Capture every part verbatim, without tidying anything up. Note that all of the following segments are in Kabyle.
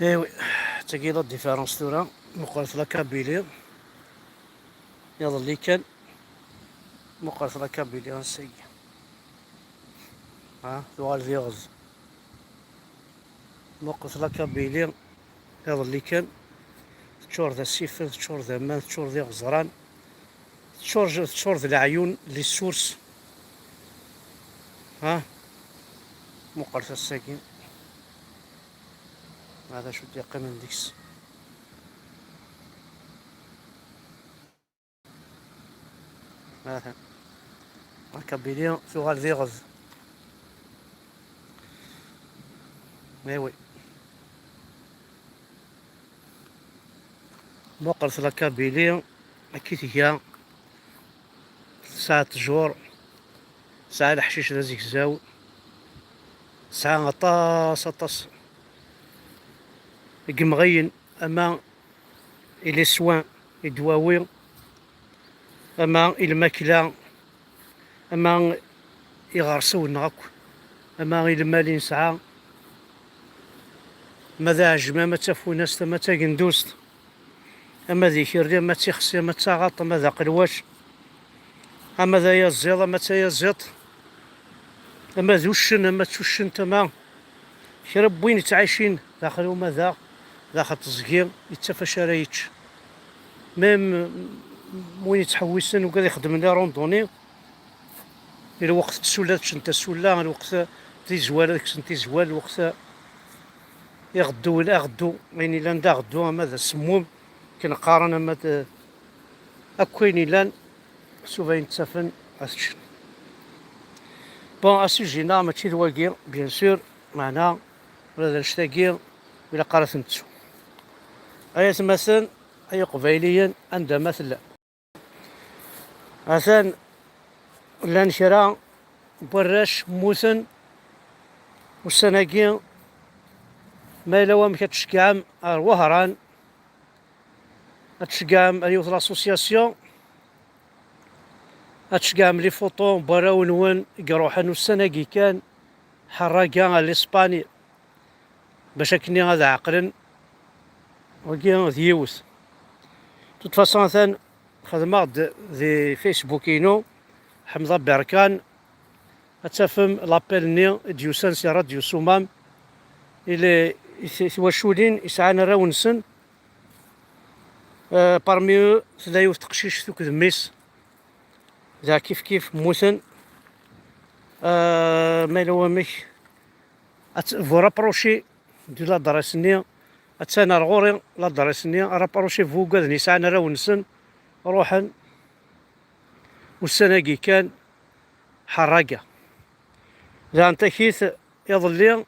Eh oui, d tagi la différence tura. Meqqret la Kabylie iḍelli kan. Meqqret la Kabylie ass-agi. Ha, tuɣal d iɣed. Meqqret la Kabylie iḍelli kan. Teččur d asif, teččur d aman, teččur d iɣeẓran, teččur, teččur d leɛyun, les sources. Ha? Meqqret ass-agi. Hada acu d-yeqqimen deg-s. Atan. La Kabylie tuɣal d iɣed. Eh oui. Muqlet la Kabylie, akka i tga. Tesɛa ttjur, tesɛa leḥcic d azegzaw, tesɛa aṭas, aṭas n yemɣiyen, ama i les soins, i ddwawi, ama i lmakla, ama iɣersiwen-nneɣ akk, ama i lmal i nesɛa, ma d aɛejmi, ama d tafunast, ama d tagenduzt, ama d ikerri, ama d tixsi, ama d taɣaṭ, ama d aqelwac, ama d ayaẓiḍ, ama d tayaẓiḍt, ama d uccen, ama d tuccent, ama kra n win yettɛicin daxel umadaɣ, daxel teẓgi, yettaf acu ara yečč. Même win yettḥewwisen, wigad ixeddmen les randonnées, i lweqt n tsullat, ččen tasulla, lweqt tizwal, ad kksen tizwal, lweqt iɣeddu, aɣeddu, ayen yellan d aɣeddu, ama d asemmum, akken qqaren, ama d akk ayen yellan, s ubayen ttafen ad t-ččen. Bon, asujet-nneɣ mačči d wagi, bien sûr, meɛna ula d annect-agi ur ilaq ara ad t-nettu. Ay atmaten, ay iqbayliyen, anda ma tellam. Atan llan kra n warrac mmuten ussan-agi, ma yella wamek ad tceggɛem ar Wehran, ad tceggɛem ar yiwet l'association, ad tceggɛem les photos n warraw-nwen i iruḥen ussan-agi kan ḥerraga ar l'Espagne, bac akkenni ad ɛeqlen. Wagi d yiwet. De toute façon, atan xedmeɣ-d di Facebook-inu, Ḥemḍa Berkan, ad tafem l'appel-nni i d-yusan si Radio Sumam, i le-, i t-, i twaculin yesɛan arraw-nsen. Euh, parmi eux, tella yiwet teqcict akked mmi-s, da kif kif mmuten. Euh, ma yella wamek, ad t-, vous rapprochez de l'adresse-nni, attan ar ɣur-i l'adresse-nni, rapprochez-vous, ugaden yesɛan arraw-nsen, ruḥen ussan-agi kan ḥerraga. Daɣen takit iḍelli,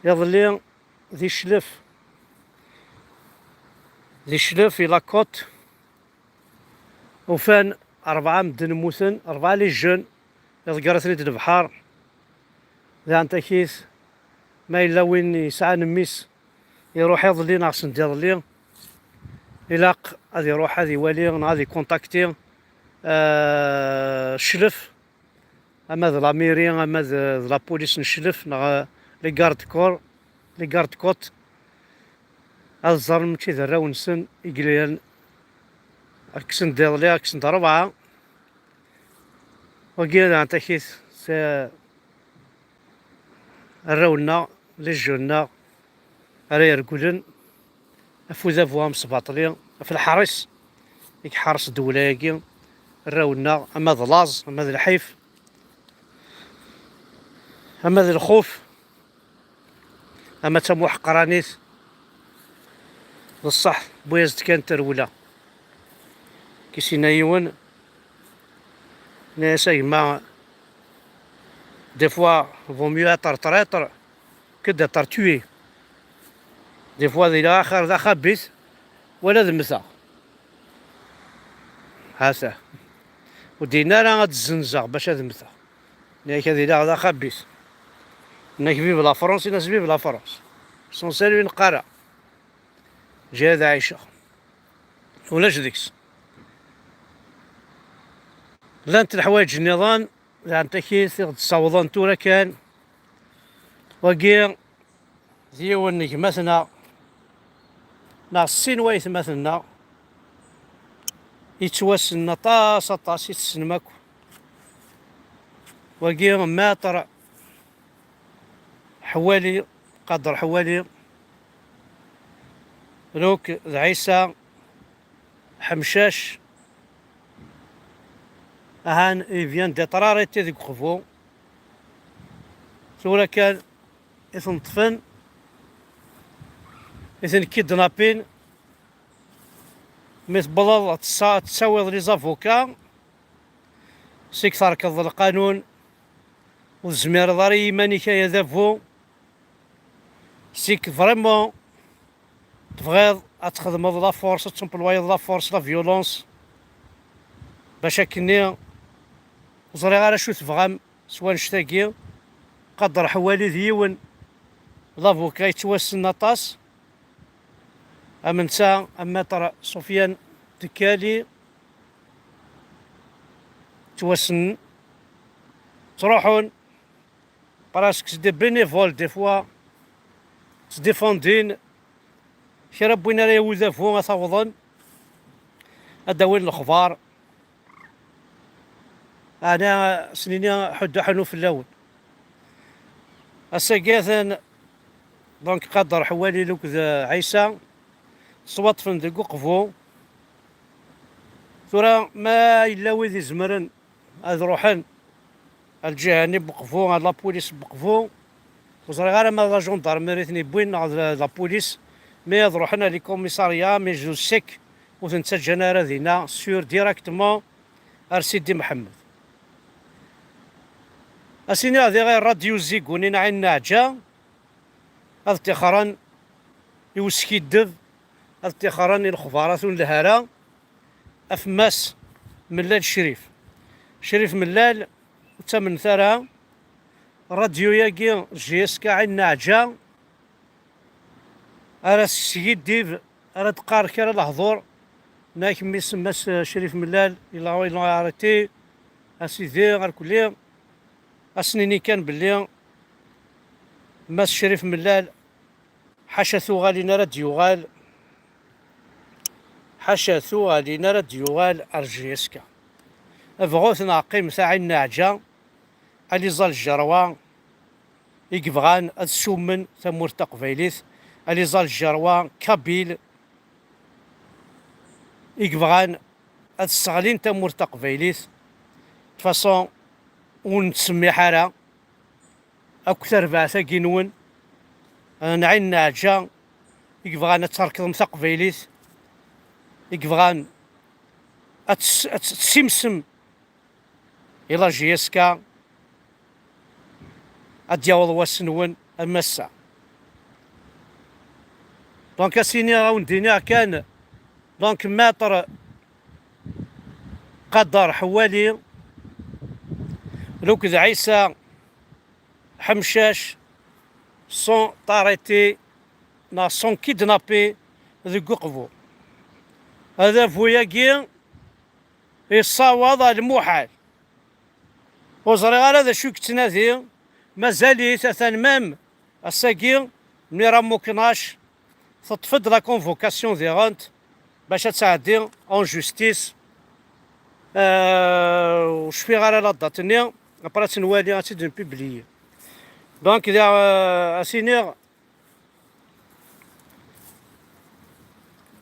iḍelli di Cclef, di Cclef i la Côte, ufan rebɛa medden mmuten, rebɛa les jeunes, iḍegger-iten-id lebḥer. Daɣen takit, ma yella win yesɛan mmi-s, iruḥ iḍelli neɣ send iḍelli, ilaq ad iruḥ ad iwali neɣ ad ikontakti, euh, Cclef, ama d la mairie, ama d, d la police n Cclef, neɣ, euh, les gardes corps, les gardes côtes, ad ẓren mačči d arraw-nsen i yellan, ad kksen-d iḍelli, ad kksen-d rebɛa. Wagi daɣen takit, s arraw-nneɣ, les jeunes-nneɣ, ara yergulen ɣef udabu amesbaṭli, ɣef leḥris i iḥres ddewla-agi, arraw-nneɣ, ama d laẓ, ama d lḥif, ama d lxuf, ama d tamuḥeqranit. D ṣṣeḥ, wwi-as-d kan tarewla. Kis yenna yiwen, yenna-yas a gma, des fois, vaut mieux être traître que d'être tué. Des fois, di la axir d axabit, wala ad mmteɣ. Hata. Ur d-yenna ara ad zzenzeɣ bac ad mmteɣ. Yenna-yak ad iliɣ d axabit. Yenna-k vive la France, yenna-s vive la France. L'essentiel ur neqq ara. Jihad ɛiceɣ. Ulac deg-s. Llant leḥwayeǧ nniḍen, daɣen takit i ɣ-d-ssawḍen tura kan. Wagi, d d yiwen n gma-tneɣ, neɣ sin waytmaten-nneɣ, yettwassnen aṭas, aṭas, i tessnem akk. Wagi, Maître Ḥwali, Qader Ḥwali, donc d Ɛisa Ḥemcac, ahan, il vient d'être arrêté deg Uqbu. Tura kan i ten-ṭṭfen, i ten-kidnapin. Mi tewwḍeḍ ad tessa-, ad tettawiḍ les avocats, seg terkeḍ lqanun, ur tezmireḍ ara i yiman-ik ay adabu, seg vraiment tebɣiḍ ad txedmeḍ la force, ad templwayeḍ la force, la violence, bac akkenni ur ẓriɣ ara acu tebɣam s wanect-agi. Qader Ḥwali d yiwen l'avocat yettwassen aṭas, am netta, am Maître Sofiane Dekkali, ttwassnen, ttruḥun, presque c'est des bénévoles des fois, ttdifendin kra n win ara yawi udabu ad t-awḍen, ad d-awin lexbar. Ɛni s-nini ḥuddu ḥunu fell-awen. Ass-agi atan, donc, Qader Ḥwali akked Ɛisa ttwaṭṭfen deg Uqbu. Tura ma yella wid izemren ad ruḥen ar lǧiha-nni n Uqbu, ar la police n Uqbu, ur ẓriɣ ara ma d la gendarmerie i ten-yewwin neɣ d la police, mais ad ruḥen ar les commissariats, mais je sais que ur ten-ttaǧǧan ara dinna, sûr, directement ar Sidi Mḥemmed. Ad s-iniɣ diɣ i Radyu Zigun i Ɛin Naɛǧa, ad ṭixren i uskiddeb, ad ṭixren i lexbarat ur nelhi ara, af Mass Mellal Crif. Crif Mellal, ur ttamnet ara, radyu-yagi J S K Ɛin Naɛǧa, ara s-skiddib, ara d-qqar kra lehdur, nna-k mmi-s Mass Crif Mellal, il a, il a arrêté, a sidi, ar kulli, ad s-nini kan belli Mass Crif Mellal, ḥaca tuɣalin ara d-yuɣal, ḥaca tuɣalin ara d-yuɣal ar J S K. Bɣut neɣ qqimet a Ɛin Naɛǧa, a les Algérois i yebɣan ad summen tamurt taqbaylit, a les Algérois kabyles i yebɣan ad sseɣlin tamurt taqbaylit. De façon, ur nettsemmiḥ ara akk tarbaɛt-agi-nwen, n Ɛin Naɛǧa, i yebɣan ad terkḍem taqbaylit, i yebɣan ad tes-, ad tes-, tessimsem i la J S K, ad d-yaweḍ wass-nwen am ass-a. Donc, ad s-iniɣ, ad wen-d-iniɣ kan, donc, Maître Qader Ḥwali, akked Ɛisa Ḥemcac, sont arrêtés, neɣ sont kidnappés deg Uqbu. Adabu-agi yessawaḍ ɣer lmuḥal. Ur ẓriɣ ara d acu i yettnadi, mazal-it atan même ass-agi, Mira Muknac teṭṭef-d la convocation diɣent bac ad tɛeddi en justice. Euh, ur cfiɣ ara la date-nni, après ad tt-nwali, ad tt-id-npubliyi. Donc, diɣ, euh, ad s-iniɣ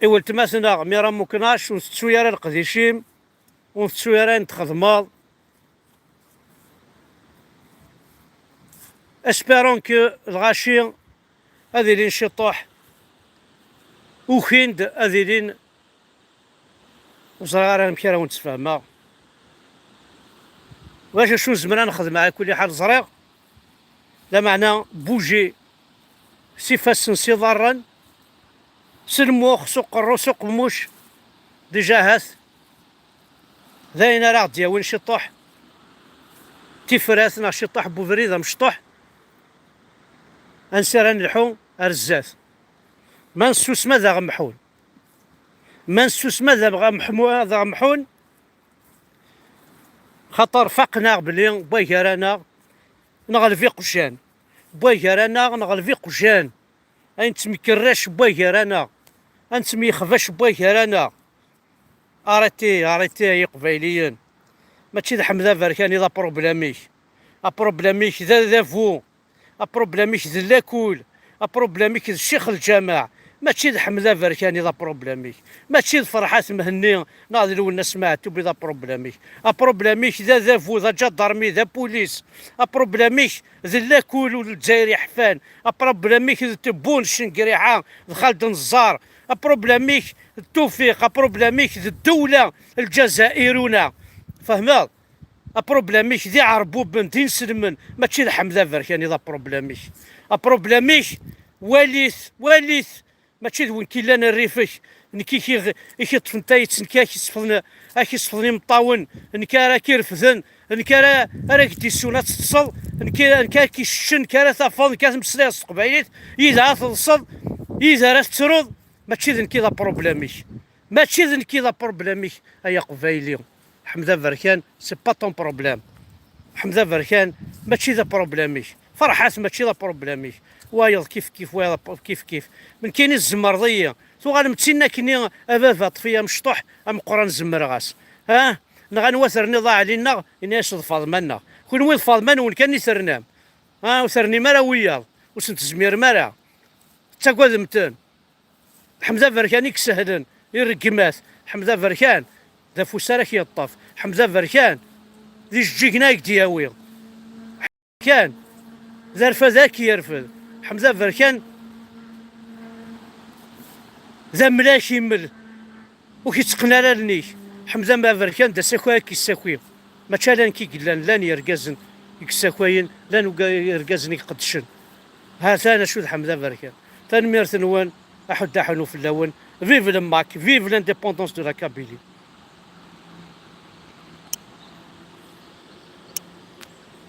i weltma-tneɣ Mira Muknac, ur tettu ara leqdic-im, ur tettu ara ayen txedmeḍ. Espérons que lɣaci ad ilin ciṭuḥ, ukin-d ad ilin, ur ẓriɣ ara amek ara wen-tt-sfehmeɣ. Ulac acu nezmer ad nexdem, ɛla kulli ḥal ẓriɣ, lameɛna bouger s ifassen, s iḍarren, s lmux, s uqerru, s uqemmuc, déjà ahat d ayen ara ɣ-d-yawin ciṭuḥ tifrat neɣ ciṭuḥ n ubrid amecṭuḥ, ansi ara nelḥu ar zdat. Ma nessusem ad aɣ-mḥun. Ma nessusem ad aɣ-mḥmu-, ad aɣ-mḥun, xaṭer faqen-aɣ belli wway gar-aneɣ neɣleb iqjan. Wway gar-aneɣ neɣleb iqjan. Ay nettemkerrac n wagar-aneɣ. Ad nettemyexbac n wagar-aneɣ. Arrêtez, arrêtez ay Iqbayliyen. Mačči d Ḥmed Aberkan i d apṛublem-ik. Apṛublem-ik d adabu. Apṛublem-ik d lakul. Apṛublem-ik d ccix lǧameɛ. Mačči d Ḥmed Aberkan i d apṛublem-ik. Mačči d Ferḥat Mhenni neɣ d Lwennas Meɛtub i d apṛublem-ik. Apṛublem-ik d adabu, d aǧadarmi, d apulis. Apṛublem-ik d lakul n Lezzayer iḥfan. Apṛublem-ik d Tebbu n Ccengriɛa d Xaled Neẓẓar. Apṛublem-ik d Tufiq. Apṛublem-ik d ddewla Lǧazairuna. Fehmeḍ? Apṛublem-ik d iɛerbuben, d inselmen, mačči d Ḥmed Aberkan i d apṛublem-ik. Apṛublem-ik, walit, walit, mačči d win k-illan rrif-ik, nekk i k-, i k-iṭṭfen tayet, nekk ara k-isefḍen, ara k-isefḍen imeṭṭawen, nekk ara k-irefden, nekk ara, ara k-d-issun ad teṭṭseḍ, nekk, nekk ara k-iceččen, nekk ara tafeḍ, nekk ara tmeslayeḍ s teqbaylit, yid-i ara teḍseḍ, yid-i ara tettruḍ, mačči d nekk i d apṛublem-ik. Mačči d nekk i d apṛublem-ik, ay Aqbayli. Ḥmed Aberkan, c'est pas ton problème. Ḥmed Aberkan, mačči d apṛublem-ik. Ferḥat, mačči d apṛublem-ik. Wayeḍ kif kif, wayeḍ ap-, kif kif. Nekkini tzemreḍ-iyi. Tuɣalem d tin akkenni, a baba, ṭṭef-iyi amecṭuḥ, ameqqran zemreɣ-as. Ha? Neɣ anwa terniḍ a Ɛli-nneɣ, ini-as d Faḍma-nneɣ. Kenwi d Faḍma-nwen kan i ternam. Ha? Ur ternim ara wiyaḍ. Ur sen-tezmirem ara. Tettagadem-ten. Ḥmed Aberkan i isehlen i rregmat. Ḥmed Aberkan d afus ara k-yeṭṭef. Ḥmed Aberkan d ijeǧǧigen ara k-d-yawi. Kan d arfad ara k-yerfed. Ḥmed Aberkan d amlak imel. Ur k-itteqqen ara allen-ik. Ḥmed Aberkan d asakay ara k-yessaki. Mačči ala nekk i yellan, llan yergazen i yessakayen, llan uga-, yergazen i iqeddcen. Ha-t-an acu d Ḥmed Aberkan. Tanemmirt-nwen, aḥuddu aḥunu fell-awen. Vive le MAK, vive l'indépendance de la Kabylie.